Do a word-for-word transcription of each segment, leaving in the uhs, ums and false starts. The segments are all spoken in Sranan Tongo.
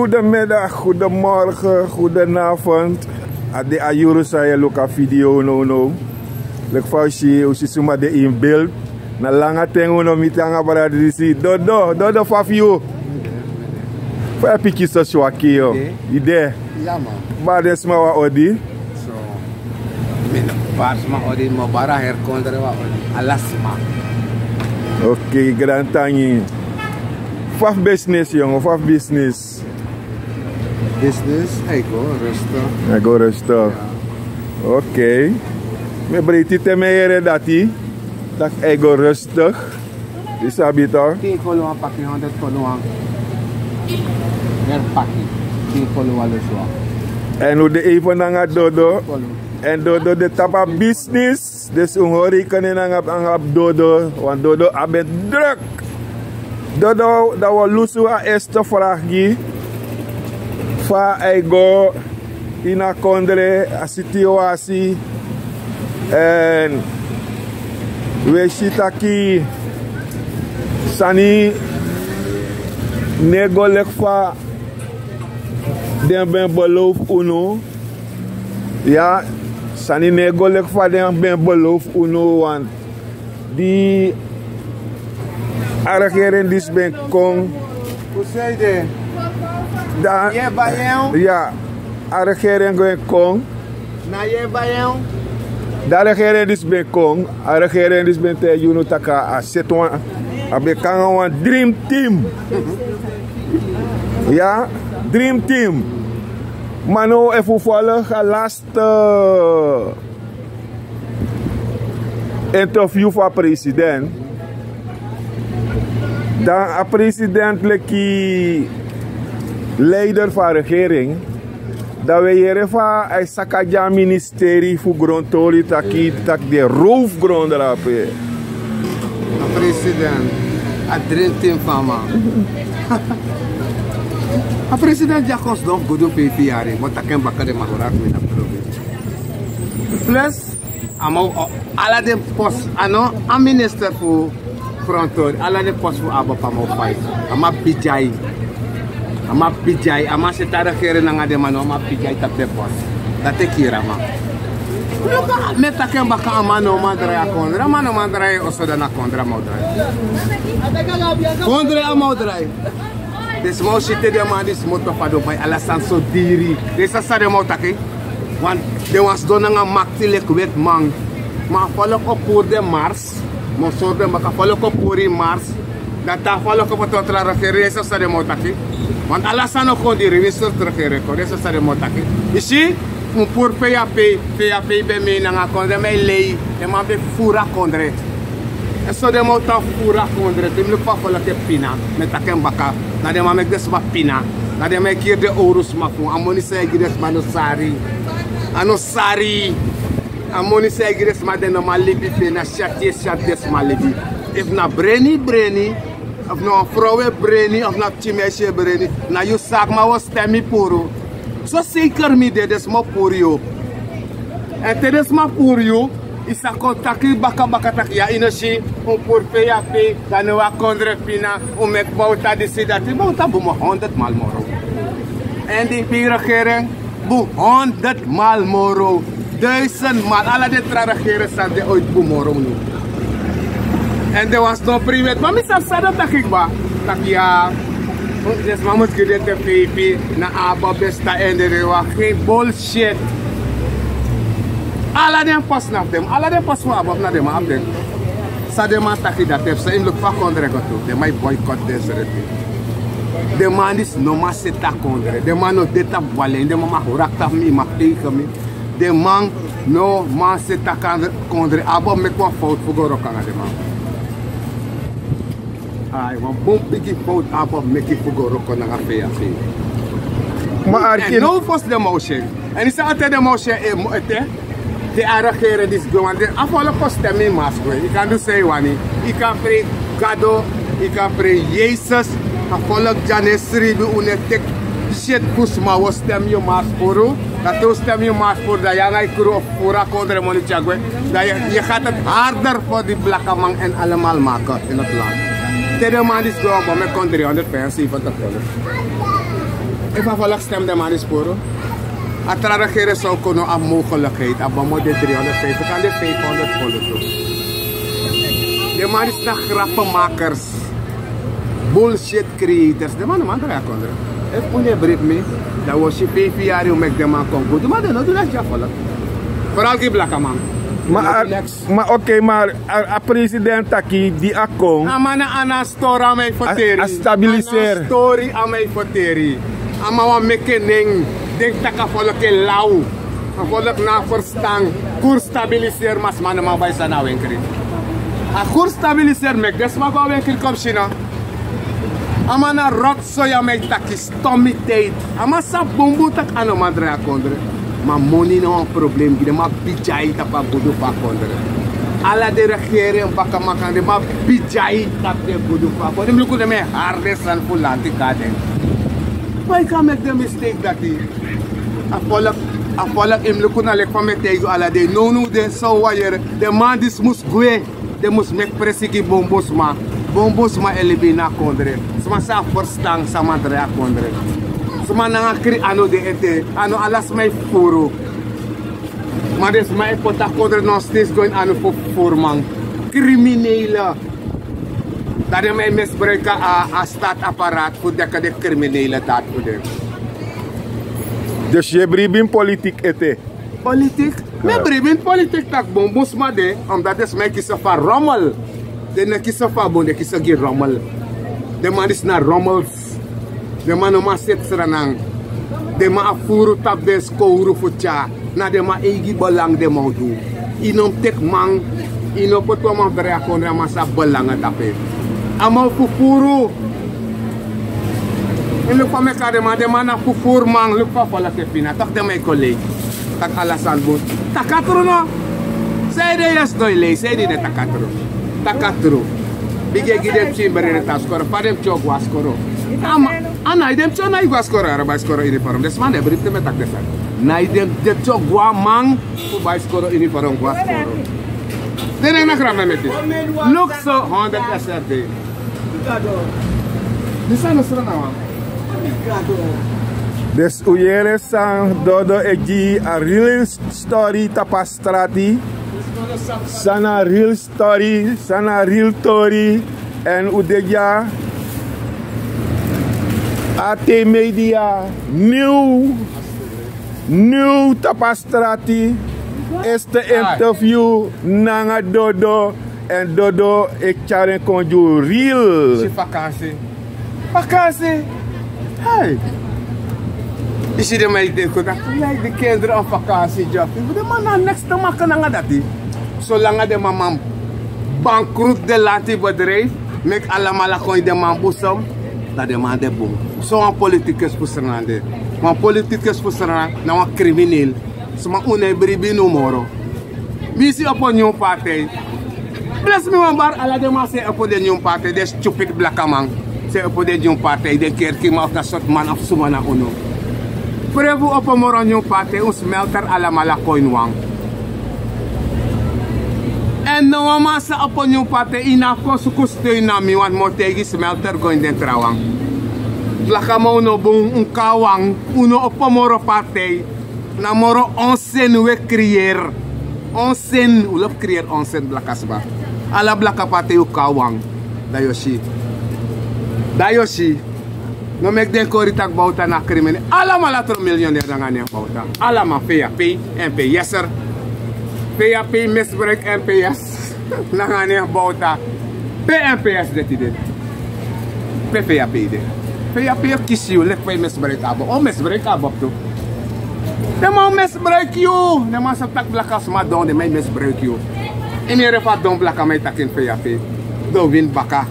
Goedemiddag, goedemorgen, goedenavond. A de a yuru san yu e luku a video now now. Leki fa un si, un si suma de in beeld. Na langa ten un no miti nanga brada disi. Dodo, Dodo, fa fu yu? Fa yu e piki so swaki yo? Yu de? Yu de? Ya man. Bari den sma wan odi. So, mi no bari sma odi, mi o bari a heri kondre wan odi. Ala sma. Ok, grantangi. Fa fu business yongu, fa fu business? Business, a e go rustig. A e go rustig. Ya. Ok. Mi e breiti te mi e yere dati. Tak' a e go rustig. Yu sabi toch? Tin kolu wan paki, honderd kolu wan. Heri paki. Tin kolu wan lusu wan. Èn un de even nanga Dodo. Kolu. Èn Dodo de tapu a business. Dus un hori kene nanga, nanga Dodo. Want Dodo a ben druk. Dodo, dan wi o lusu a eerste vraag gi. Fa a e go ini a kondre, a situasi. Èn wi e si taki sani no e go leki fa den ben belofu unu. Ya, sani no e go leki fa den ben belofu unu, want di a regering disi ben kon. Fu san ede? Dan, yu e bai en? Ya, a regering ben kon. Na yu e bai en? Dan a regering disi ben kon, a regering disi ben taigi unu taki a seti wan, a ben kon nanga wan dream team. Ya, dream team. Ma now efu un folg a laste interview fu a president, dan a president leki leider fu a regering, dan wi e yere fa a e saka gi a ministeri fu grontori taki, taki den e rowfu gron drape. A president, a dream team fu a man. A president di a kon sidon fu go du feifi yari, mi o taki en baka, den man hori a kwina provinsi. Plus, a man o, ala den post, a no a minister fu frontori, ala den post fu Abob a man o faifi. A man bigi ai. A man bigi ai, a man seti a regering nanga den man, a man bigi ai tapu den post. Dati e kiri a man. Luku, mi e taki en baka, a man no man drai a kondre, a man no man drai en oso, dan na kondre a man o drai. Kondre a man o drai. Den sma o si te den man disi moto fu a Dubai, ala sani so diri. Den sabi san den man o taki. Want den wani sidon nanga makti leki wetiman. Ma a folku o puru den mars. Mi o sori den baka, a folku o puru yu mars. Dan te a folku o poti wan tra regering, den sabi san den man o taki. Want ala sani o kon diri, winsi sortu regering kon, den sabi san den man o taki. Yu si, un puru fei a fei, fei a fei ben mei nanga kondre, mi e lei, den man ben fufuru a kondre. Èn so den man o tan fufuru a kondre, te mi luku fa a folku e pina, mi e taki en baka, na den man meki den sma pina, na den man e kiri den owru sma fu un, a moni san yu e gi den sma no sari. A no sari. A moni san yu e gi den sma, den no man libi, pe na syati e syati den sma libi. Efu na breni, breni, efu na wan frow e breni, efu na pikin meisje e breni, na yu saki, ma wi o stem yu puru. So seker mi de, den sma o puru yu. Èn te den sma puru yu, yu sa kon taki baka baka taki ya, yu no si, un puru fei a fei, dan now a kondre pina, un meki bowta disi dati, bowta bun moro, honderd mal moro. Èn di fei regering, bun honderd mal moro. Duizend mal, ala den tra regering san de oiti bun moro now. Èn den wani sidon priwet, ma mi sabi san den o taki kba. Taki ya, den sma mus gi den te feifi, na Abob besta èn den wani, gen bullshit. Ala den post na fu den, ala den post fu Abob na den man abi den. San den man taki dati, efu san yu mus luku fa kondre go tu, den man e boycott den srefi. Den man disi no man seti a kondre, den man no de tapu bali, den man man wraka tapu mi, yu man feigi mi. Den man no man seti a kondre, Abob meki wan fowtu fu go wroko nanga den man. Ai, wan bun bigi fowtu Abob meki fu go wroko nanga fei a fei. Ma arki. Èn now fosi den man o si en. Èn yu sabi te den man o si en, e, mo ete. Te a regering disi gwe, want a folku o stem yu mars gwe. Yu kan du san yu wani. Yu kan prei Gado, yu kan prei Yesus. A folku dya no e sribi, un no e teki syeti fu sma, wi o stem yu mars puru. Dan te un stem yu mars puru, dan yu nanga yu kru o fufuru a kondre, moni tyari gwe. Dan yu, yu gaat het harder voor die blakaman en allemaal maken in het land. Te den man disi gwe, wan bom e kon driehonderdvijfenzeventig dollar. Efu a volk stem, den man disi puru. A tra regering zou kon abi mogelijkheid, a bomo de driehonderdvijftig kan de vijfhonderd polo tu. Den man disi na grappenmakers, bullshit creators. Den man no man drai a kondre. Efu un no e bribi mi, dan wi o si feifi yari un meki den man kon gudu, ma den no du lesi gi a volk. Vooral gi blakaman. Ma a, ma oké, maar a, a president taki di a kon. A man na ana stori a man e ferteri. A stabiliseer. Ana stori a man e ferteri. A man wani meki en nen, denki taki a volk e law. A volk no abi ferstan. Koers stabiliseer, ma sma no man bai sani na wenkri. A koers stabiliseer meki den sma go a wenkri kon si no. A man na rotso ya, mi e taki stomiteit. A man sabi bunbun taki a no man drai a kondre. Ma moni na wan problem gi den. Ma bigi ai tapu a gudu fu a kondre. Ala den regering bakaman kan de, ma bigi ai tapu den gudu fu a kondre. Mi luku den, mi e hari den sani fu lanti kon na den. Fa yu kan meki den mistake dati? A volk, a volk, yu mus luku na leki fa mi e taigi yu ala dei. Nownow den so wan yere, den man disi mus gwe. Den mus meki presi gi bunbusma. Bunbusma e libi ini a kondre. Sma san abi ferstan san man drai a kondre. Sma nanga krin anu de ete. A no ala sma e fufuru. Ma den sma e poti a kondre nog steeds go ini anu fu fufuruman. Kriminele. Dan den man e misbruik a, a staatsapparaat fu deki den kriminele dati fu den. Dus yu e bribi ini politik ete? Politik? Mi e bribi ini politik taki bunbun sma de, omdat den sma e kisi fu a rommel. Den no e kisi fu a bun, den e kisi gi rommel. Den man disi na rommels. Den man no man seti sranan. Den man abi furu tapu den skowru fu tyari. Na den man eigi belang den man o du. Yu no mus teki man, yu no poti wan man fu drai a kondre, a man sabi belang tapu en. A man o fufuru. Yu luku fa mi e kari den man, den man na fufuruman, luku fa a volk e fini. Toch den man e kon lei. Taki ala sani bun. Taki a tru no. San ede yu e sidon e lei, san ede yu de, taki a tru. Taki a tru. Bigin e gi den pikin brede tapu skoro, fa den pikin o go na skoro. A man, a nai den pikin o nai go na skoro, a bai skoro uniform. Den sma no e bribi te mi e taki den sani. Nai den, den pikin o go na man fu bai skoro uniform go na skoro. Den na ini a grama meti. Luku so, honderd S R D. Disi a no srana wan. Dus un yere san Dodo e gi a real story tapu a strati. San na real story, san na real tori. Èn un de dya. A T Media, nieuw. Nieuw tapu a strati. Eerste interview nanga Dodo. Èn Dodo e tyari en kon gi un real. Si vakansi. Vakansi. Hey. Yu si den man e denki taki yu e gi den kinderen een vakantiejob. Den man no abi niks te maken nanga dati. Solanga den man man bankroet den lantibedrijf, meki alamala kon ini den man boezem, dan den man de bun. So wan politicus fu Sranan de. Wan politicus fu Sranan na wan crimineel. Sma, un no e bribi unu moro. Mi si opo nyun partij. Bless mi wan bari ala den man san e opo den nyun partij, den stupid blakaman san e opo den nyun partij, den kerkiman of na sortu man of suma na unu. Prefu opo moro nyun partij, un smelter alamala kon ini wan. Èn no wan man sa opo nyun partij, yu no abi kon suku steun na mi, want mi o taigi smelter go ini den trawan. Blakaman, un no bun, un kon na wan, un no opo moro partij. Na moro onsin un e creëer. Onsin, un lobi creëer onsin, blaka sma. Ala blaka partij un kon na wan. Dan yu o si. Dan yu o si. No meki den kori taki Bouta na crimineel. Alamala tron miljonair nanga nen Bouta. Alamala, V A P, N P S er. V A P misbruik N P S. Nanga nen Bouta. Pe N P S de tide? Pe V A P de? V A P o kisi yu, leki fa yu misbruik a Bob. O misbruik a Bob tu. Den man o misbruik yu. Den man sabi taki blaka sma don, den man e misbruik yu. Yu no yere fa a don blakaman e taki ini V A P. Den o wini baka.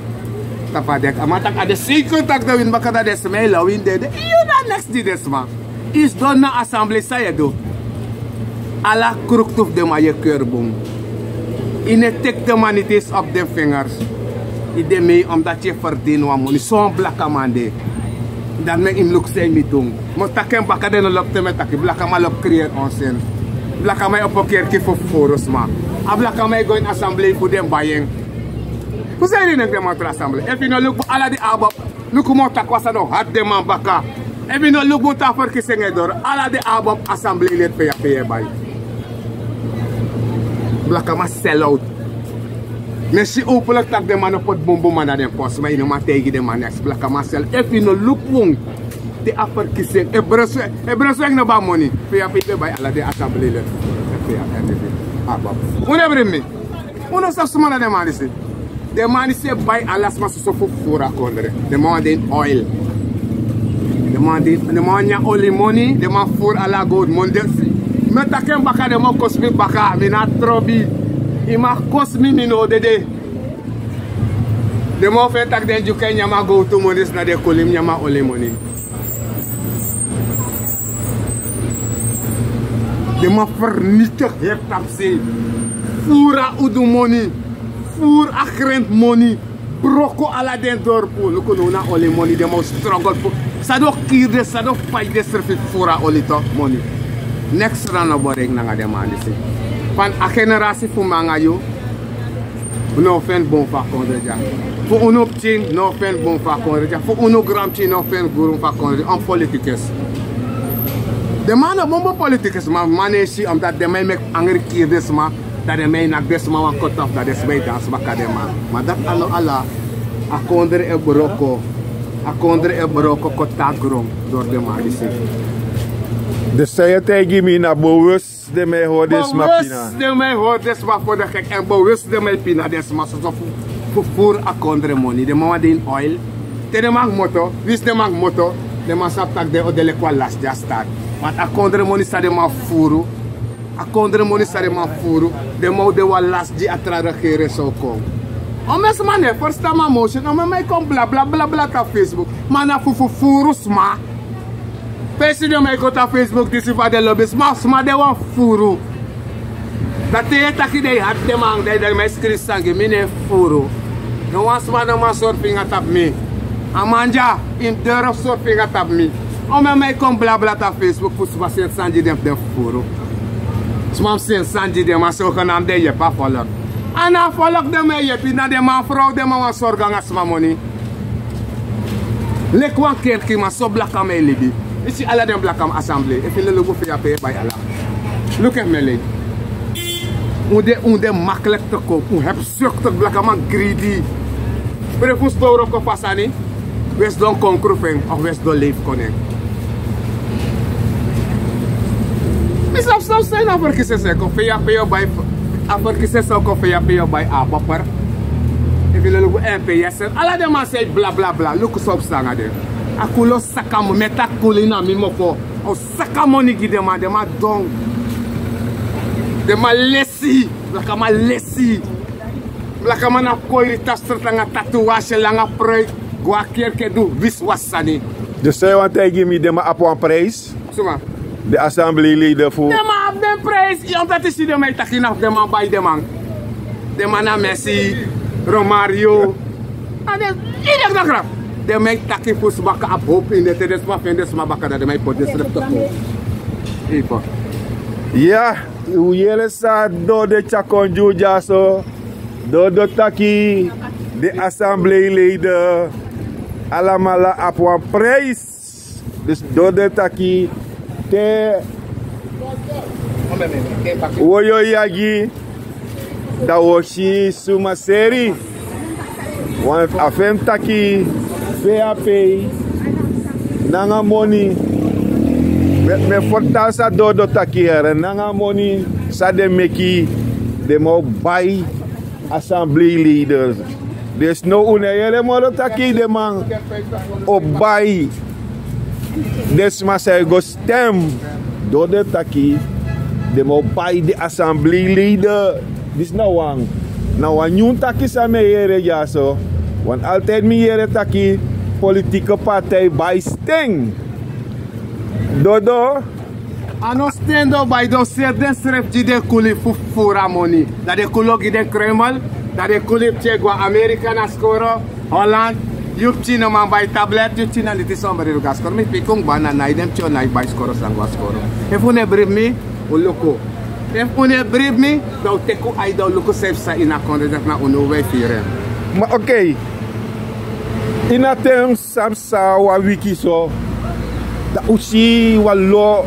Tapu a dek. A man taki a de zeker taki den o wini baka, dan den sma e law ini dede. Yu na neks gi den sma. Yu sidon na assemblee, san yu e du? Ala kruktu fu den man yu e keri bun. Yu no e teki den man niti esi op den vingers. Yu de mei omdat yu e ferdien wan moni. Son blakaman de. Dan meki yu mus luku san yu mus du. Mi o taki en baka, den no lobi te mi e taki. Blakaman lobi creëer onsin. Blakaman e opo kerki fu fufuru sma. A blakaman e go ini assemblee fu den bai en. Fu san yu denki den man tron assemblee? Efu yu no luku ala den abop, luku mi o taki wan sani, no hati den man baka. Efu yu no luku bun te a ferkisi en e doro, ala den abop assembleelid pe yu e bai. Blakaman sel out. Mi e si openlijk taki den man no poti bunbun man na den post, ma yu no man taigi den man neks. Blakaman sel, efu yu no luku bun te a ferkisi en e brunswik, e brunswik no abi a moni. Pe yu e bai ala den assembleelid pe yu e bai abop. Un no e bribi mi. Un no sabi suma na den man disi. Den man disi e bai ala sma soso fu fufuru a kondre. Den man wani de ini oil. Den man wani nyan oli moni, den man fufuru ala gold moni. Mi e taki en baka, den man o kosi mi baka, mi no abi trobi. Yu man kosi mi, mi no o dede. Den man o feni taki den dyuka e nyan a gowtu moni, disi na den kuli mus nyan a oli moni. Den man fernietig heri tapu sei. Fufuru a udu moni. Fufuru a grenti moni. Broko ala den dorpu. Luku now na oli moni den man o struggle fu. San den o kiri den, san den o faiti den srefi fufuru a oli tu moni. Neks ran no bereik nanga den man disi. Fan a generasi fu mi nanga yu, un no o feni bun fu a kondre dya. Fu unu pikin no o feni bun fu a kondre dya. Fu unu granpikin no o feni bun fu a kondre dya. Wan politikus. Den man no bun bun politikus, ma man no e si, omdat den man e meki angri kiri den sma, dan den man e naki den sma wan koti ofu, dan den sma e dansi baka den man. Ma dati a no ala. A kondre e broko. A kondre e broko koti a gron doro den man disi. Dus san yu e taigi mi na bewus den man e hori den sma pina. Bewus den man e hori den sma fu den gek, èn bewus den man e pina den sma soso fu, fu fufuru a kondre moni. Den man wani de ini oil. Te den man kmoto, winsi den man kmoto, den man sabi taki den o de leki wan lasi dya start. Want a kondre moni san den man fufuru, a kondre moni san den man fufuru, den man o de wan lasi gi a tra regering san o kon. Omeni sma no e ferstan mi a motion, omeni man e kon blabla blabla tapu Facebook. Ma na fu fufuru sma. Pe yu si den man e kon tapu Facebook disi fu a den lobi sma, sma den wani fufuru. Dan te yu e taki den e hati den man, dan den man e skrifi sani gi mi, mi no e fufuru. No wan sma no man sori finga tapu mi. A man dya, yu mus doro fu sori finga tapu mi. Omeni man e kon blabla tapu Facebook fu sma seni sani gi den fu den fufuru. Sma mus seni sani gi den, ma so kon na mi den yepi a folok. A no a folok den man e yepi, na den man frow den man wani sori go nanga sma moni. Leki wan kerkiman so blakaman e libi. Yu si ala den blakaman assemblee, efu yu no luku bun, fu yu ape yu e bai ala. Luku efu mi e lei. Un de, un de makkelijk te koop, un hebzuchtig, blakaman greedy. Prefu un sidon wroko fu a sani, un e sidon konkru fu en, of un e sidon leifi kon na en. Mi sabi san, san na ferkisi san e kon, fu yu ape yu o bai, a ferkisi san o kon, fu yu ape yu o bai a bopper. Efu yu no luku N P S, ala den man sei blabla bla, luku san o psa nanga den. A kuli o saka moni, mi e taki kuli na mi mofo. O saka moni gi den man, den man don. Den man lesi, blakaman lesi. Blakaman na koiri tapu strati nanga tatuwasi, langa pruik, go a kerki e du wisiwasi sani. Dus san yu wani taigi mi, den man abi wan prijs? Suma? Den assembleeleden fu. Den man abi den prijs, yu, omdat yu si den man e taki na fu den man bai den man. Den man na Messi, Romario. A den, yu denki na grap. Den man e taki fu sma kan abi hopu ini den, te den sma feni den sma baka, dan den man e poti den srefi toku. Ipo. Ya, un yere san Dode tyari kon gi un dyaso. Dode taki den assembleeleden alamala abi wan prijs. Dus Dode taki te woyo yagi, dan wi o si suma seri. Wan a fen taki, fu a pei nanga moni. Mi e fertan san Dode taki yere, nanga moni san den meki, den man o bai assembleeleden. Dus now un no e yere moro taki den man o bai den sma san e go stem. Dode taki den man o bai den assembleeleden. Disi na wan, na wan nyun taki san mi e yere dyaso. Want altijd mi yere taki politieke partij bai sten. Dode. A no sten den o bai, den o seri densrefi gi den kuli fu fufuru a moni. Dan den kuli o gi den kruimel, dan den kuli pikin e go na Amerika na skoro, Holland. Yu pikin no man bai tablet, yu pikin na niti sombrero go na skoro. Mi pikin kba na nai, den pikin o nai bai skoro san go na skoro. Efu un no e bribi mi, un luku. Efu un no e bribi mi, dan un teki un ai dan un luku san e psa ini a kondre, dati na unu un e firi en. Ma okei. Ini a ten san psa wan wiki so, Dan un si wan lo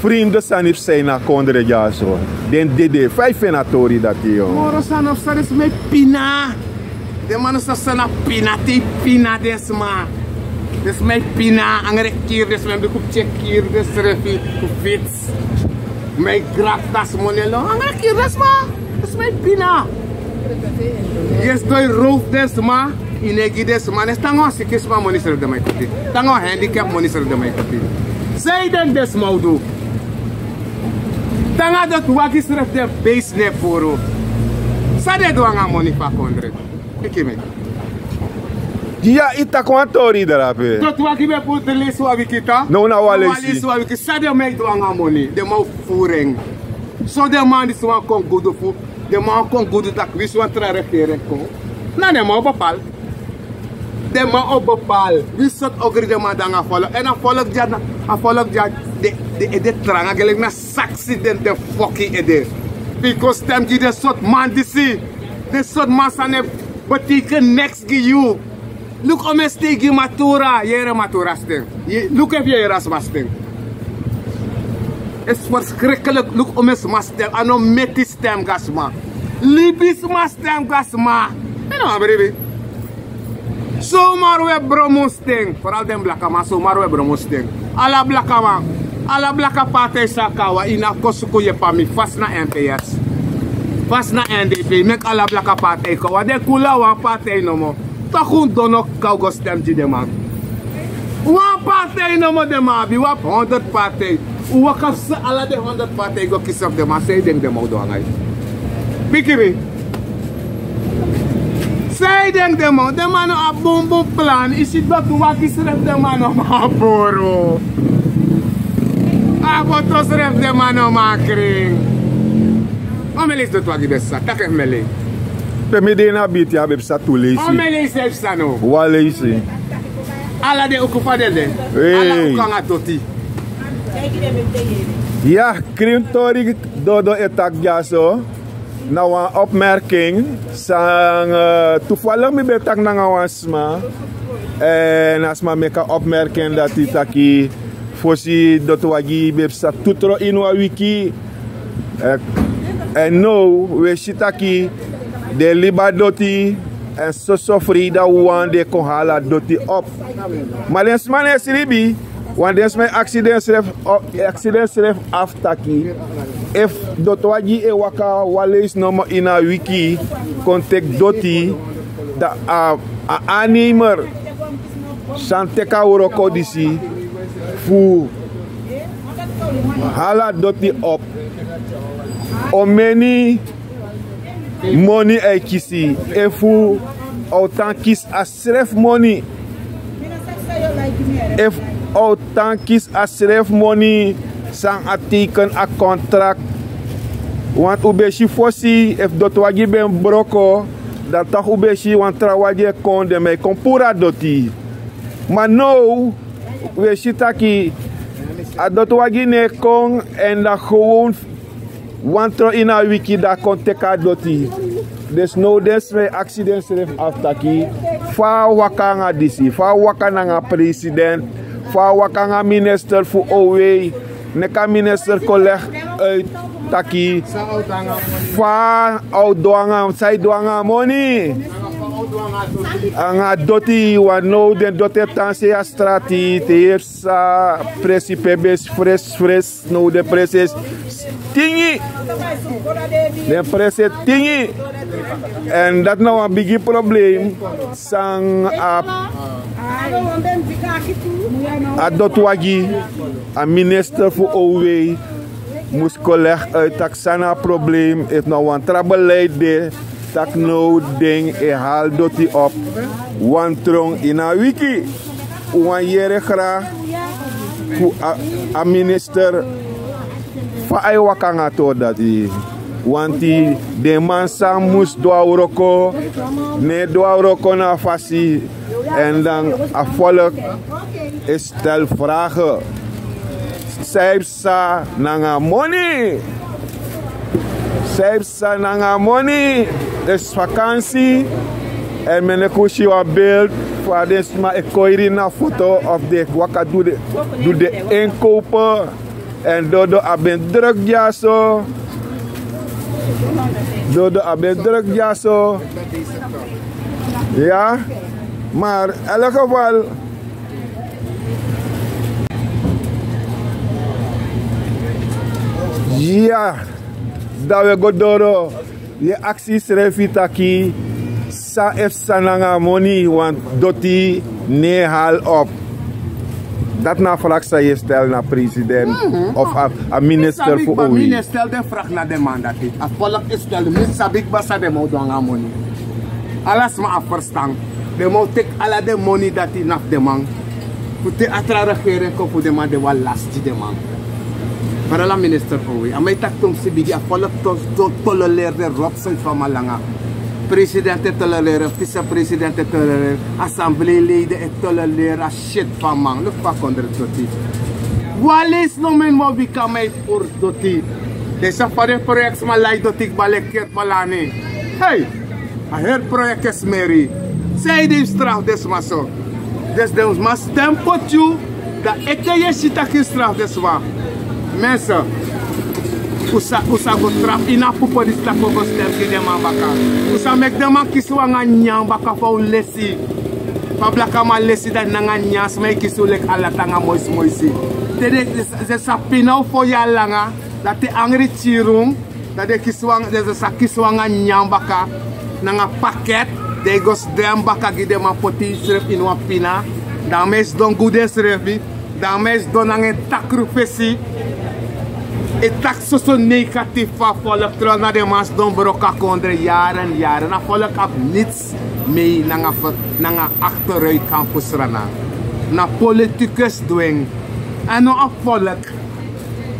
frinde sani psa ini a kondre dyaso. Den dede fa yu feni a tori dati yo. Moro sani o psa, den sma e pina. Den man no sabi san na pina te yu pina den sma. Den sma e pina, angre kiri den sma, en biki un pikin e kiri densrefi fu fits. Ma yu grabu dati moni e lo, angre kiri den sma. Den sma e pina. Yu e sidon e rowfu den sma. Yu no e gi den sma, ne si te nanga wan siki sma moni srefi den man e kopi. Te nanga wan handicap moni srefi den man e kopi. San yu denki den sma o du? Te nanga doti wagi srefi den beisi no e puru. San den e du nanga a moni fu a kondre? Piki mi. Ya, yu taki wan tori drape. Doti wagi ben puru dri leisi wan wiki, ta? No, na wan leisi. Wan leisi wan wiki. San den man e du nanga a moni? Den man o fufuru en. So den man disi wani kon gudu fu, den man wani kon gudu taki winsi wan tra regering kon. Na den man o bepaal. Den man o bepaal winsi sortu ogri den man de nanga a folok. Èn a folok dya, a folok dya, den, den ede tranga geleki na saksi den, den foki ede. Fu yu kon stem gi den sortu man disi. Den sortu man san no e beteken neks gi yu. Luku omeni stem gi Matura, yere Matura stem. Luku efu yu e yere a sma stem. Is verschrikkelijk, luku omeni sma stem, a no meti stem gi a sma. Libisma stem gi a sma. Yu no man bribi. Somar un e bron un sten, vooral den blakaman, somar un e bron un sten. Ala blakaman, ala blaka partij san kon na wan ini a kon suku yepi a mi, fasi na N P S, fasi na N D P, meki ala blaka partij kon na wan, den kulu na wan partij nomo. Toku un doro kan un go stem gi den man. Wan partij nomo den man abi, un abi honderd partij. Un waka psa ala den honderd partij go kisi fu den man, san yu denki den man o du nanga yu? Piki mi. San yu denki den man, den man no abi bunbun plan, yu si doti wagi srefi den man no man puru. A boto srefi den man no man krin. Omeni leisi doti wagi ben psa, taki efu mi e lei. Pe mi de ini a biti ya ben psa tu leisi. Omeni leisi e psa no? Wan leisi. Ala den uku fa den de. Ala uku nanga doti. Ya, krin tori dodo e taki dyaso. Na wan opmerking san, eh, toevallig mi ben e taki nanga wan sma. Èn a sma meki a opmerking dati taki fosi doti wagi ben psa tu tron ini wan wiki. Èn now un e si taki den e libi a doti èn soso freida wawan den e kon hali a doti op. Ma den sma no e sribi, want den sma e aksi densrefi, o, e aksi densrefi afu taki efu doti wagi e waka wan leisi nomo ini a wiki kon teki doti, dan a, a aannemer san teki a wroko disi fu hali a doti op, omeni moni a e kisi? Efu a o tan kisi a srefi moni, efu a o tan kisi a srefi moni san a teiken a kontrak. Want un ben si fosi efu doti wagi ben broko, dan toku un ben si wan tra wagi e kon, den man e kon puru a doti. Ma now un e si taki a doti wagi no e kon, èn dan gewoon wan tron ini a wiki dan a kon teki a doti. Dus now den sma e aksi densrefi afu taki fa a waka nanga disi, fa a waka nanga president, fa a waka nanga minister fu O W. Meki a minister kon leg uit taki fa a o du nanga, san yu du nanga a moni, nanga a doti. Want now den doti e tan sei a strati, te yu e psa presi pe ben si fresi fresi. Now den presi e tingi. Den presi e tingi. Èn dati na wan bigi problem san a, a doti wagi, a minister fu O W mus kon leg uit taki san na a problem, efu na wan tra beleid de taki now den e hali doti op wan tron ini a wiki. Un wani yere graag fu a, a minister fa a e waka nanga a tori dati. Want den man san mus du a wroko no e du a wroko na a fasi. Èn dan a volk e stel vragen. San yu e psa nanga a moni? San yu e psa nanga a moni? Disi vakansi Èn mi e leki un si wan beeld fa den sma e koiri na foto of den e waka du den, du den enkope. Èn dodo a ben druk dyaso. Dodo a ben druk dyaso. Ya. Maar in elk geval. Ya. Dan we go doro. Yu e aksi yusrefi taki, san efu san nanga a moni, want doti no e hali op. Dati na a vraag san yu e stel na president of a, a minister fu owi. Mi e stel den vraag na den man dati. A volk e stel, mi sabi kba san den man o du nanga a moni. Ala sma abi ferstan. Den man o teki ala den moni dati na fu den man. Fu te a tra regering kon fu den man, den wani lasi gi den man. Fara ala minister fu wi. A man e taki tumsi bigi, a volk to, to tolereer den rotzooi fu a man langa. President e tolereer, vicepresident e tolereer, assembleeleden e tolereer a shit fu a man. Luku fa a kondre doti. Wan leisi no mi no man bika mi e puru doti. Den sa fa den project sma lai doti kba leki Kert Malani. Hey! A heri project e smeri. San ede yu strafu den sma so? Dus den sma stem poti yu. Dan ete yu e si taki yu strafu den sma. Mensen, un sa, un sa go trapu ini a pupu disi taki un go stem gi den man baka. Un sa meki den man kisi un nanga nyanyan baka fa un lesi. Fa blakaman lesi dati nanga nyanyan, sma e kisi un leki alati nanga moisimoisi. Te den, den sa pina un fo yari langa, dan te angri kiri un. Dan den kisi un, den sa kisi un nanga nyanyan baka, nanga paket, den e go sidon baka gi den man, poti yusrefi ini wan pina. Dan a man e sidon gudu ensrefi, dan a man e sidon nanga en takru fesi. E taki soso negatief fu a volk, terwijl na den man sidon broko a kondre yaren, yaren. A volk abi niets mee nanga ver-, nanga achteruitgang fu Sranan. Na politicus du en. A no a volk.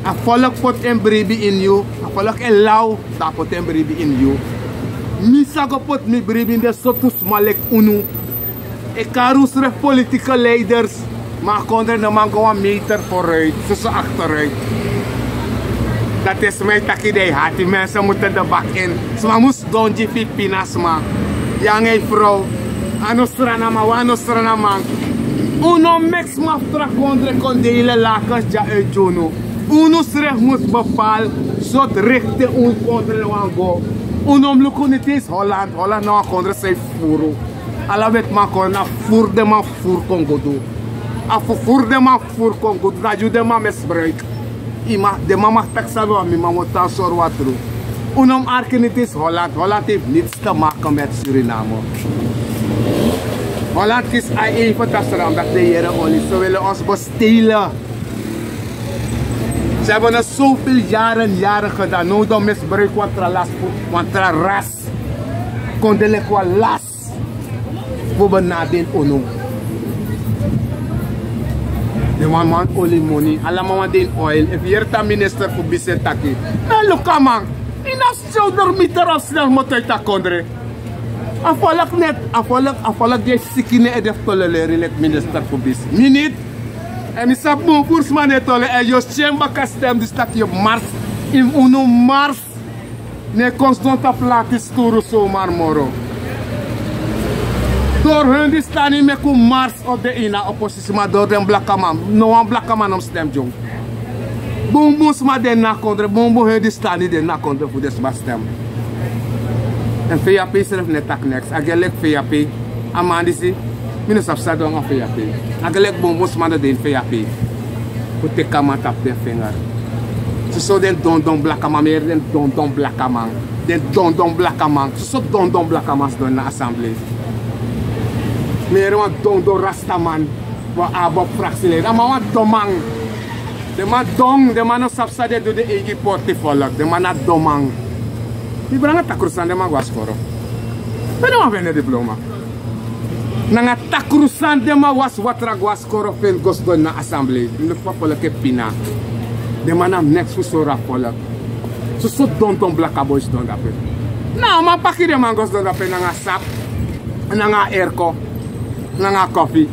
A volk poti en bribi ini yu. A volk e law, dan a poti en bribi ini yu. Mi sa go poti mi bribi ini den sortu sma leki unu. E kari unsrefi political leiders. Ma a kondre no man go wan meter vooruit, soso achteruit. Dati e sma e taki den e hati, mensen moeten de bak in. Sma mus sidon gi fu pina sma. Yu nanga yu frow. A no Srananman, wan no Srananman. Un no meki sma fu tra kondre kon dele lakens dya uit gi unu. Unu srefi mus bepaal sortu richting un kondre wani go. Un no mus luku niti eens Holland. Holland na wan kondre san e fufuru. Ala wetiman kondre na fufuru den man fufuru kon go du. A fufuru den man fufuru kon go du, na yu den man misbruik. Yu man, den man mag taki san den wani, mi man mus tan sori wan tru. Un no mus arki niti eens Holland. Holland heeft niets te maken met Suriname. Holland kisi a even tapu Sranan dati den yere oli. Ze willen ons bestelen. Ze hebben het zoveel jaren, jaren gedaan. Now den misbruik wan tra las, wan tra ras. Kon de leki wan las. Fu benadeel unu. Den man wani oli moni, ala man wani de ini oil. Efu yu yere taki minister fu bisi e taki, no luku a man. Yu no abi sodemieter of snelmotor uit a kondre. A volk net, a volk, a volk di e siki na en ede fu tolereer yu leki minister fu bisi. Mi niti. Èn mi sabi bun, bun sma no e tolereer. Èn yu o si en baka stem disi taki yu mars. Yu unu mars. No e kon sidon tapu lanti sturu zomaar moro. Doro Hindustani meki un mars o de ini a opposisi, ma doro den blakaman, no wan blakaman no mus stem gi un. Bunbun sma de ini a kondre, bunbun Hindustani de ini a kondre fu den sma stem. Èn V H P srefi no e taki neks, a gi en leki V H P. A man disi, mi no sabi san a du nanga V H P. A gi en leki bunbun sma no de ini V H P. Fu teki a man tapu den finger. Soso den dondon blakaman, mi e yere den dondon blakaman. Den dondon blakaman. Soso dondon blakaman sidon na assemblee. Mi e yere wan dondon rastaman. Wan abob fraksi lei. A man wan donman. Den man don, den man no sabi san den e du den eigi portifolio. Den man na donman. Mi brada, takru sani den man go a skoro. Pe den man feni diploma? Nanga takru sani den man wasi watra go a skoro fu en go sidon na assemblee. Mi luku fa folku e pina. Den man no abi neks fu sori a folku. Soso dondon blaka boi sidon dape. Na a man paki den man go sidon dape nanga sap, nanga airco, nanga kofi.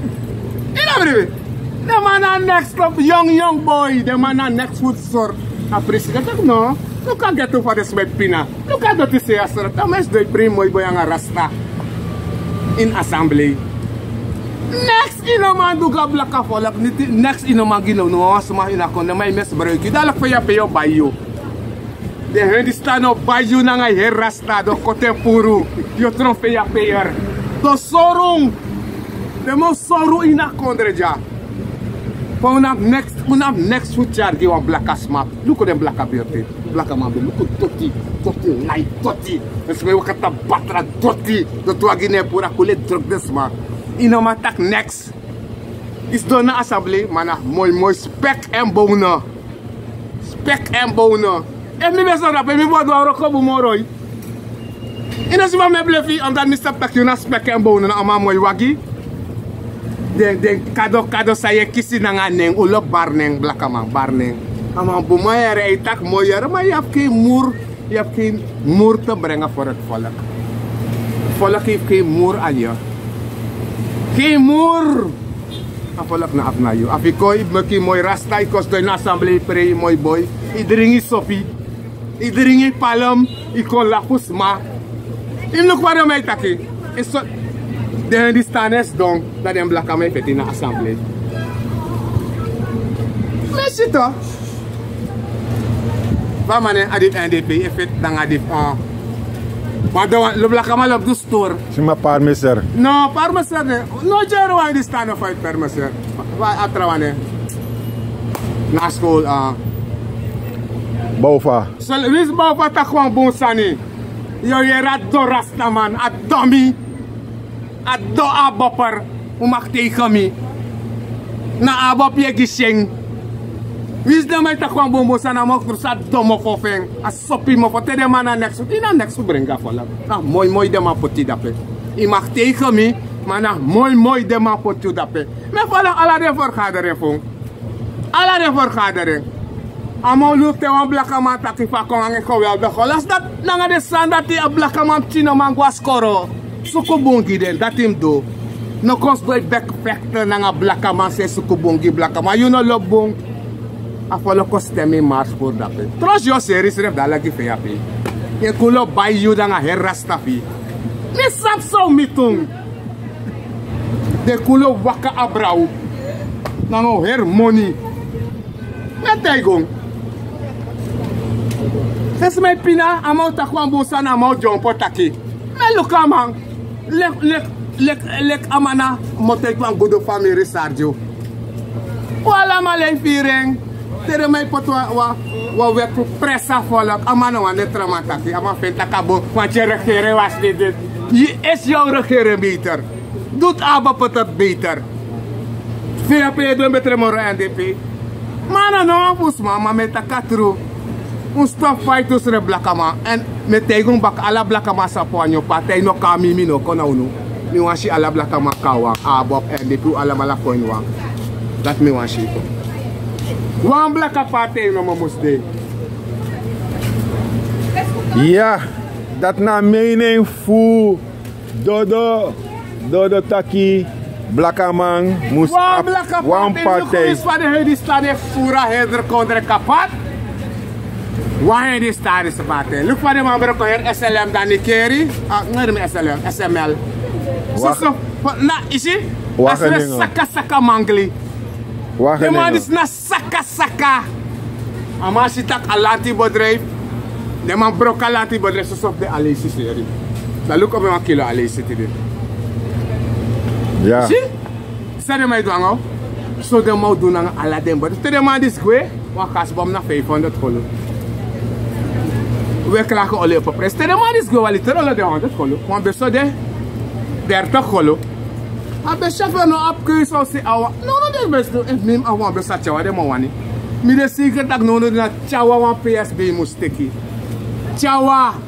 Yu no bribi. Den man no abi neks, yongu yongu boi. Den man no abi neks fu sori a president. Taki no. Luku a geto fa den sma e pina. Luku a doti sei a sori. A man e sidon e prei moi boi nanga rasta. Ini assemblee. Neks yu no man du gi a blaka folok, niti neks yu no man gi no wan sma ini a kondre, ma yu misbruik yu. Dati leki fa yu e pei yu o bai yu. Den hindustani o bai yu nanga yu heri rasta, den o koti en puru. Yu o tron fei a pei. Den o sori unu. Den man o sori unu ini a kondre dya. Fa unu abi neks, unu abi neks fu tyari gi wan blaka sma. Luku den blaka birti. Blakaman ben luku doti, doti lai, doti. Den sma e waka tan batra doti. Doti wagi na en puru, a kule druk den sma. Yu no man taki neks. Yu sidon na assemblee, ma na moi moi spek èn bownu. Spek èn bownu. Efu mi ben sidon drape, mi bo du a wroko bun moro. Yu no si fa mi e blefi, omdat mi sabi taki yu na spek èn bownu, na a man moi wagi. Den, den kado, kado san yu e kisi nanga nen, un lobi bari nen, blakaman, bari nen. A man bun, ma yere, yu taki moi yere, ma yu abi ken muru, yu abi ken muru te brengi voor het volk. Volk heeft geen moer aan je. Geen moer. A volk no abi na yu. Efu yu kon, yu meki yu moi rasta, yu kon sidon ini assemblee, yu prei, yu moi boi. Yu dringi sopi. Yu dringi palm, yu kon lafu sma. Yu luku fa den man e taki. Yu so, den hindustani e sidon, dan den blakaman e feti na assemblee. Lesi tu. Fa a man nen, a di N D P e feti nanga di, ah. Ma den wan, lo blakaman lobi du stori. Si mi a parmeser. No, parmeser nen. No, Jerry, wan hindustani no feti parmeser. Fa a trawan nen. Na skol, ah. Bowfa. So, winsi Bowfa taki wan bun sani. Yu o yere a don rastaman, a don mi. A don ABOPer, un mag tegen mi. Na ABOP yu e gi syen. Winsi den man e taki wan bunbun sani, a man o krusu a don mofo fu en. A sopi mofo, te den man na neks, yu na neks fu brengi a folok. Na moi moi den man poti yu dape. Yu mag tegen mi, ma na moi moi den man poti yu dape. Mi e folok ala den vergadering fu un. Ala den vergadering. A man o luku te wan blakaman taki fa a kon nanga en geweldig. Lasi dati nanga den sani dati, a blakaman pikin no man go na skoro. Suku bun gi den, dati yu mus du. No kon sidon e bek fekte nanga blakaman san e suku bun gi blakaman. Yu no lobi bun. A folok o stem yu mars puru dape. Tros yu o seri yusrefi dala gi fei a pei. Yu e kon lo bai yu nanga heri rasta fu yu. Mi sabi san o miti unu. Den kon lo waka abra unu nanga un heri moni. Mi e taigi unu. Te sma e pina, a man o taki wan bun sani, a man o dyompo taki. Mi e luku a man. Leki, leki, leki, leki a man na, mi o taigi wan gudu famiri sari gi unu. Un alamala e firi en. Te den man e poti wan, wan, wan wet fu presi a folok. A man no wani den tra man taki. A man feni taki a bun, want yu regering was niet dit. Yu, is jouw regering beter? Doet ABOP het beter? Fei a pei e du en betre moro N D P. Ma a no wan fu sma, ma mi e taki a tru. Un stop fight unsrefi blakaman. Èn mi e taigi unu baka, ala blakaman sa poti wan nyun partij, no kon na mi, mi no kon na unu. Mi wani si ala blakaman kon na wan, ABOP, N D P, un alamala kon ini wan. Dati mi wani si. Wan blaka partij nomo mus de. Ya, dati na a mening fu Dodo, Dodo taki blakaman mus abi wan partij. Wan blaka partij, luku fa den heri di sani e furu a heri kondre kapot. Wan heri di sani, se partij. Luku fa den man broko heri S L M dan Nikeri. Ah, no, S L M, S M L. Soso, na, yu si? A saka saka mangli. Den man disi na saka saka. A man si taki a lantibedrijf. Den man broko a lantibedrijf, soso fu den aleisi seri. Dan luku opo wan kilo aleisi tide. Ya. Si? San den man e du nanga un? So den man o du nanga ala den bedrijf. Te den man disi gwe, wan gasbom na vijfhonderd kolu. We klagen oli op prijs. Te den man disi gwe, wan liter oli de honderd kolu. Wan beso de dertig kolu. A ben chauffeur no abi keuze, o si a wan. No, no, den ben si, efu mi abi wan beso, a tyawan den man wani. Mi de zeker taki no, no, na tyawan wan P S B mus teki. Tyawan.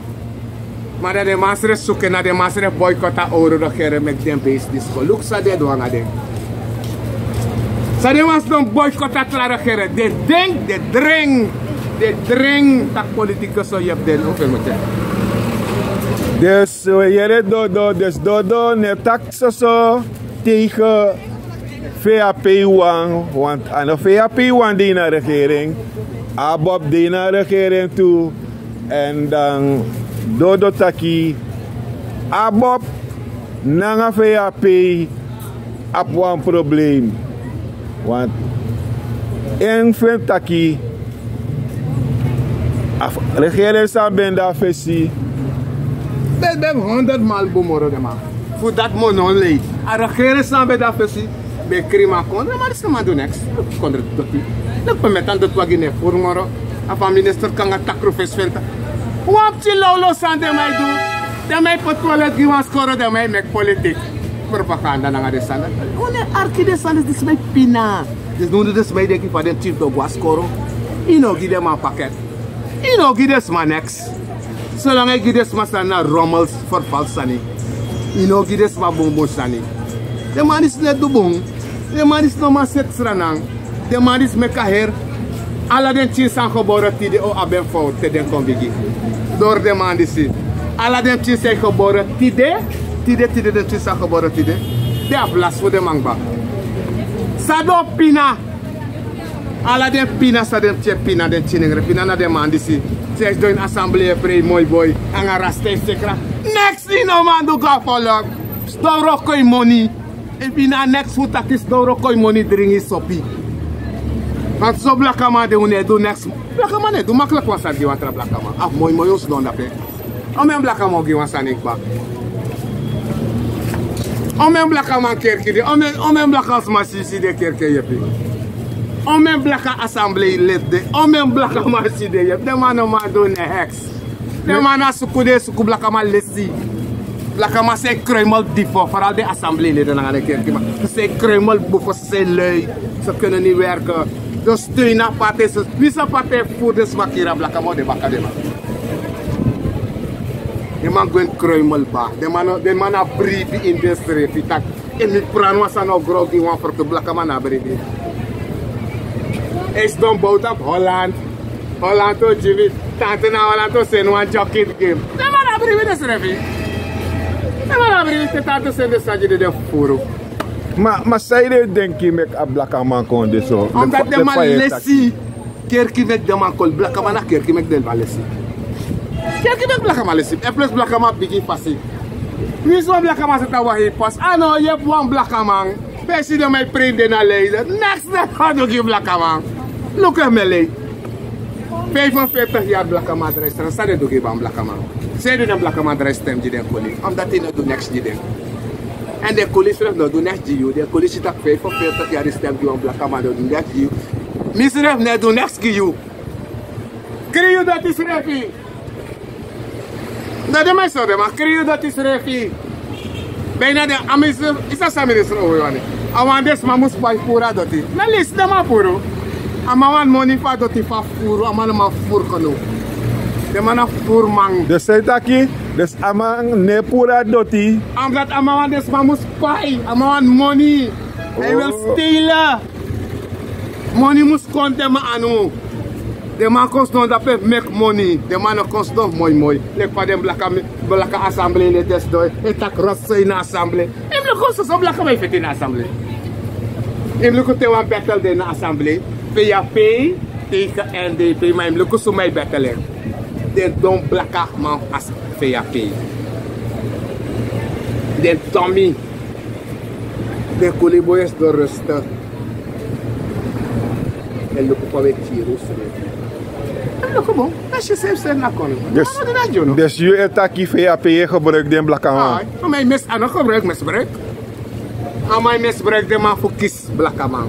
Ma dan den man srefi suku en, na den man srefi boycott a owru regering meki den beisi disi go. Luku san den e du nanga den. San den man sidon boycott a tra regering. Den denki, den dringi, den dringi taki politikus o yepi den, o feni meki. Dus, eh, yere Dodo, dus Dodo no e taki soso tegen V H P wan, want a no V H P wan de ini a regering, ABOP de ini a regering tu. Èn dan Dodo taki ABOP Nanga fe yu a pei abi wan problem. Want en fu en taki a regering san ben de na fesi. Ben ben honderd mal bun moro den man. Fu dati mi o no lei. A regering san ben de na fesi ben krin mi a kondre, ma disi no man du neks. Kondre doti. Leki pe mi e tan doti wagi no e furu moro. A fa minister Kanga takru fesi fu en taki wan pikin lawlaw sani den man e du. Den man e poti toilet gi wan skoro, den man e meki politik. Propaganda nanga den sani. Un no e arki den sani disi, mi e pina. Disi no du, disi mi e denki fa den chief do go na skoro. Yu no gi den man paket. Yu no gi den sma neks. Solanga yu gi den sma sani na rommels, vervals sani. Yu no gi den sma bunbun sani. Den man disi no e du bun. Den man disi no man seti sranan. Den man disi meki a heri. Ala den pikin san gebore tide o abi en fowtu te den kon bigi. Dori den man disi. Ala den pikin san e gebore tide, tide, tide, den pikin san gebore tide, den abi lasi fu den man kba. San den o pina? Ala den pina san den pikin e pina, den pikin nengre pina na den man disi. San e sidon ini assemblee e prei moi boi nanga rasta e sekra. Neks yu no man du go na folok. Sidon wroko yu moni. Efu yu no abi neks fu taki, sidon wroko yu moni, dringi sopi. Want so blakaman de, un no e du neks. Blakaman no e du makkelijk wan sani gi wan tra blakaman. A fu moi moi un sidon dape. Omeni blakaman o gi wan sani kba? Omeni blakaman kerki de? Omeni, omeni blaka sma si, si den kerki e yepi? Omeni blaka assemblee lid de? Omeni blakaman si den yepi? Den man no man du neks. Den man na suku den e suku blakaman lesi. Blakaman san e kruimel difo, vooral den assemblee lid nanga den kerkiman. San e kruimel bun fosi, san e lui. Ze kunnen niet werken. Dus steun na partij, so, winsi a partij furu den sma kiri, a blakaman o de baka den man. Den man gwe ini kruimel kba. Den man no, den man no abi bribi ini densrefi taki efu mi pran wan sani o gro gi wan fertu, blakaman no abi bribi. Yu sidon bow tapu Holland. Holland o gi mi, tante na Holland o seni wan dyoki gi mi. Den man no abi bribi densrefi. Den man no abi bribi, te tante seni den sani gi den, den fufuru. Ma, ma san yu e denki meki a blakaman kon de so? Omdat den man lesi. Kerki meki den man kon, blakaman na kerki meki den man lesi. Kerki meki blakaman lesi. En plus blakaman bigi fasi. Winsi wan blakaman seti na wan hei pasi, a no yepi wan blakaman. Pe yu si den man e prei den na lei, neks den no du gi blakaman. Luku en, mi e lei. Vijfenveertig yari blakaman drai stem, san den du gi wan blakaman? San ede den blakaman drai stem gi den koli? Omdat yu no du neks gi den. En den koli srefi no du neks gi yu. Den koli si taki vijfenveertig yari stem gi wan blakaman, no du neks gi yu. Mi srefi no e du neks gi yu. Krin yu doti srefi. Na den man e sori den man, krin yu doti srefi. Bijna den, a minister, yu sabi san minister o wani? A wani den sma mus pai furu a doti. Na lesi den man furu. A man wani moni fu a doti fu a furu, a man no man furu konu. Den man na furu man. Dus san yu taki, dus a man no e furu a doti. Omdat a man wani den sma mus pai, a man wani moni. Hij wil stelen. Moni mus kon den man anu. Den man kon sidon dape meki moni. Den man no kon sidon moi moi. Leki fa den blaka, blaka assemblee lid e sidon e taki rotse ini assemblee. Yu mus luku soso blakaman e feti ini assemblee. Yu mus luku te wan battle de ini assemblee. P A P tegen N D P, ma yu mus luku suma e battle en. Den don blakaman fu P A P. Den don mi. Den koli boi e sidon rustig. En luku fa wi e kiri unsrefi. En luku bun, a si srefi srefi na koni. Dus, dus yu e taki P A P e gebruik den blakaman? A man e mesi, a no gebruik, misbruik. A man e misbruik den man fu kisi blakaman.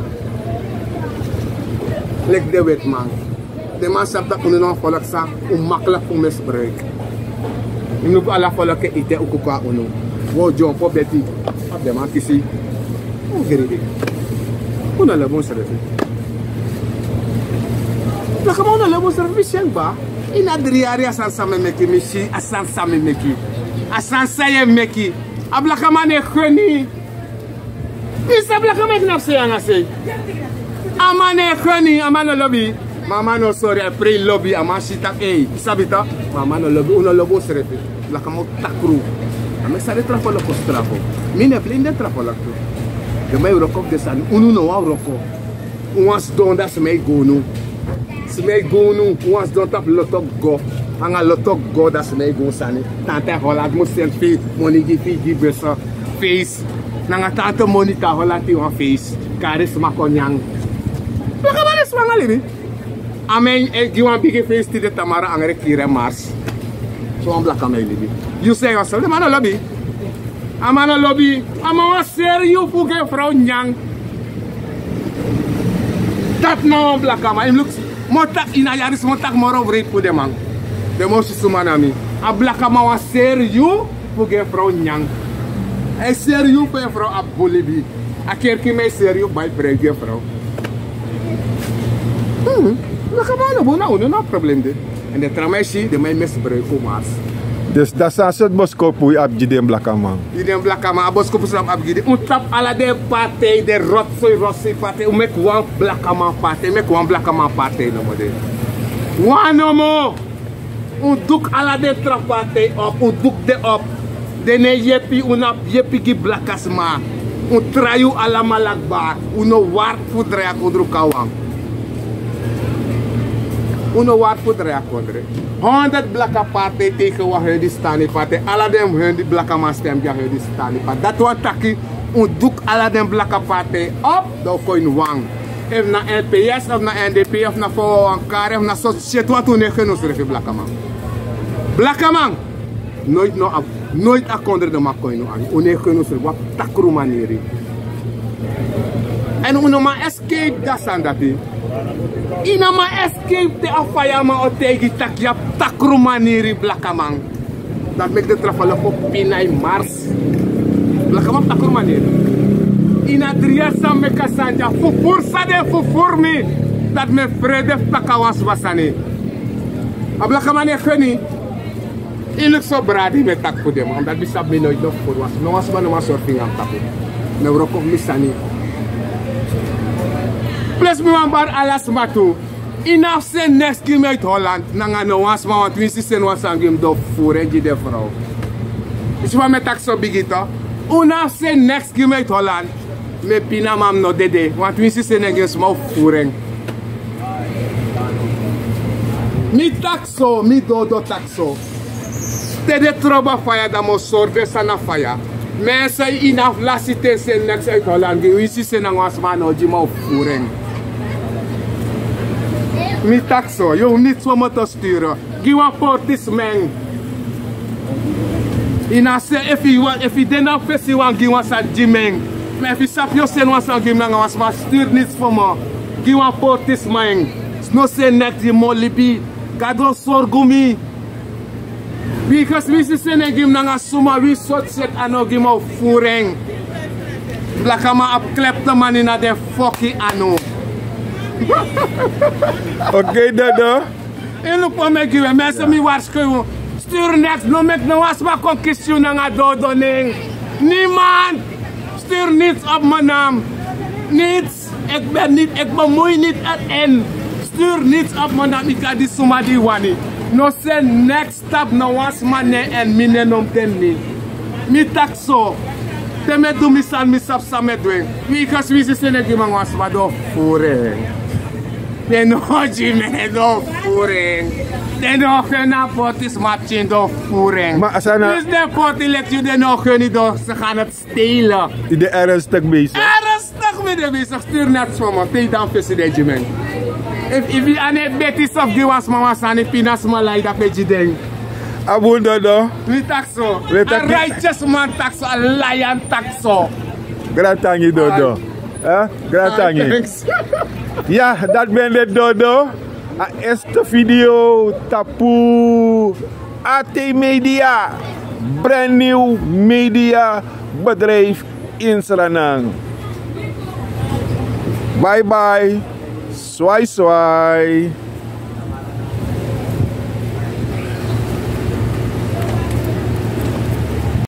Leki den wetiman. Den man sabi taki unu na wan folku san un makkelijk fu misbruik. Unu, ala folku e ete un kuku na unu. Un o dyompo beti. Fa den man kisi un gribi. Un no lobi unsrefi. Blakaman, un no lobi unsrefi. Mi si en kba. Ini a dri yari a sani san mi e meki, mi si a sani san mi e meki. A sani san yu e meki. A blakaman no e geni. Yu sabi blakaman e knapu sei nanga sei. A man no e geni, a man no lobi. Ma a man no sori, a e prei lobi, a man si taki ei, yu sabi tok. Ma a man no lobi, un no lobi unsrefi. Blakaman o takru. A meki san den tra folku o strafo. Mi no e blame den tra folku tu. Den man e wroko fu den sani, unu no wani wroko. Un wani sidon, dan sma e gi unu. Sma e gi unu, un wani sidon tapu loto go. Nanga loto go, dan sma e gi unu sani. Tante Holland mus seni fu moni gi fu gi besi. Feest. Nanga tante Monica Holland, yu wan feest. Kari sma kon nyan. Blakaman e sma nanga libi. A man e gi wan bigi feest tide, tamara angre kiri en mars. So wan blakaman e libi. Yu sei wan sel, den man no lobi. A man no lobi. A man wan seri yu fu gi en frow nyan. Dati na wan blakaman. Yu mus luku. Mi o taki ini a yari, mi o taki moro wreed fu den man. Den mus si suma na mi. A blakaman wan seri yu fu gi en frow nyan. A e seri yu fu en frow abi bun libi. A kerkiman e seri yu bai brei gi en frow. Hmm. Blakaman no bun, na unu na a problem de. Èn den tra man e si, den man e misbruik un mars. Dus dati san sortu boskopu yu abi gi den blakaman? Gi den blakaman, a boskopu san mi abi gi den. Un tapu ala den partij, den rotzooi, rotzooi partij. Un meki wan blakaman partij, meki wan blakaman partij nomo de. Wan nomo. Un duku ala den tra partij op, un duku den op. Den no e yepi, un no abi yepi gi blakasma. Un trai un alamala kba. Un no warti fu drai a kondre, un kan wan. Un no warti fu drai a kondre. Honderd blaka partij tegen wan Hindustani partij. Ala den Hindi blakaman stem gi a Hindustani partij. Dati wani taki un duku ala den blaka partij op, dan un kon ini wan. Efu na N P S, efu na N D P, efu na fowo wan kari, efu na sortu seti, want un no e geni unsrefi blakaman. Blakaman, noiti no abi, noiti a kondre den man kon ini un anu. Un no e geni unsrefi, wan takru maniri. Èn un no man escape dati sani dati. Yu no man escape te a fayaman o taigi taki yu abi takru maniri, blakaman. Dati meki den tra fala fu pina yu mars. Blakaman abi takru maniri. Ini a dri yari san mi meki a sani dya, fufuru san den fufuru mi. Dati mi e frede fu taki a wan sma sani. A blakaman no e geni. Yu luku so brada, mi e taki fu den man. Dati mi sabi mi noiti no fufuru wan sma. No wan sma no man sori finga na mi tapu. Mi e wroko fu mi sani. Plus mi wani bari ala sma tu. Yu no abi seni neks gi mi uit Holland, nanga no wan sma, want winsi seni wan sani gi mi, den o fufuru en gi den frow. Yu si fa mi e taki so bigi tu. Un no abi seni neks gi mi uit Holland. Mi e pina, ma mi no dede, want winsi seni en gi mi, sma o fufuru en. Mi taki so, mi dodo taki so. Te den trobi a faya, dan mi o sori den san na faya. Mensen, yu no abi lasi te seni neks uit Holland gi, winsi seni nanga wan sma no gi, ma o fufuru en. Mi taki so, yu no niti wan moto sturu. Gi wan portisma en. Yu no abi seni, efu yu wan, efu yu de na fesi, wan gi wan sani gi mi en. Ma efu yu sabi yu o seni wan sani gi mi nanga wan sma, sturu niti fu mi. Gi wan portisma en. No seni neks gi mi, mi o libi. Gado o sorgu mi. Bika winsi seni en gi mi nanga suma, winsi sortu seti a no gi mi, mi o fufuru en. Blakaman abi kleptomani na den foki anu. Oké, dodo. Yu luku fa mi e gi unu, mensen, mi e waarschuw unu. Sturu neks, no meki no wan sma kon kisi yu nanga dodo nen. Niemand. Stuur niets op mijn naam. Niets. Ik ben niet, ik bemoei niet erin. Stuur niets op mijn naam. Yu kan gi suma di yu wani. No seni neks tapu no wan sma nen èn mi nen no mus de ini. Mi taki so. Te mi e du mi sani, mi sabi san mi e du en. Wi kasi winsi seni en gi mi nanga wan sma, den o fufuru en. Den no gi mi en, den o fufuru en. Den no geni a portisma pikin, den o fufuru en. Ma a sani na... Dus den porti leki yu, den no geni, den o, ze gaan het stelen. Yu de ernstig bezig? Ernstig mi de bezig, sturu neks fu mi, te yu de na fesi den e gi mi en. Efu, efu yu no e beti sof gi wan sma wan sani, pina sma lai, dan pe gi den. A bun, dodo. Mi taki so. A righteous man taki so, a lion taki so. Grantangi, dodo. Ai. Eh? Grantangi. Ai, thanks. Ya, dati ben de dodo. A eerste video tapu A T Media. Brand new media bedrijf in Sranan. Bye bye. Swai swai.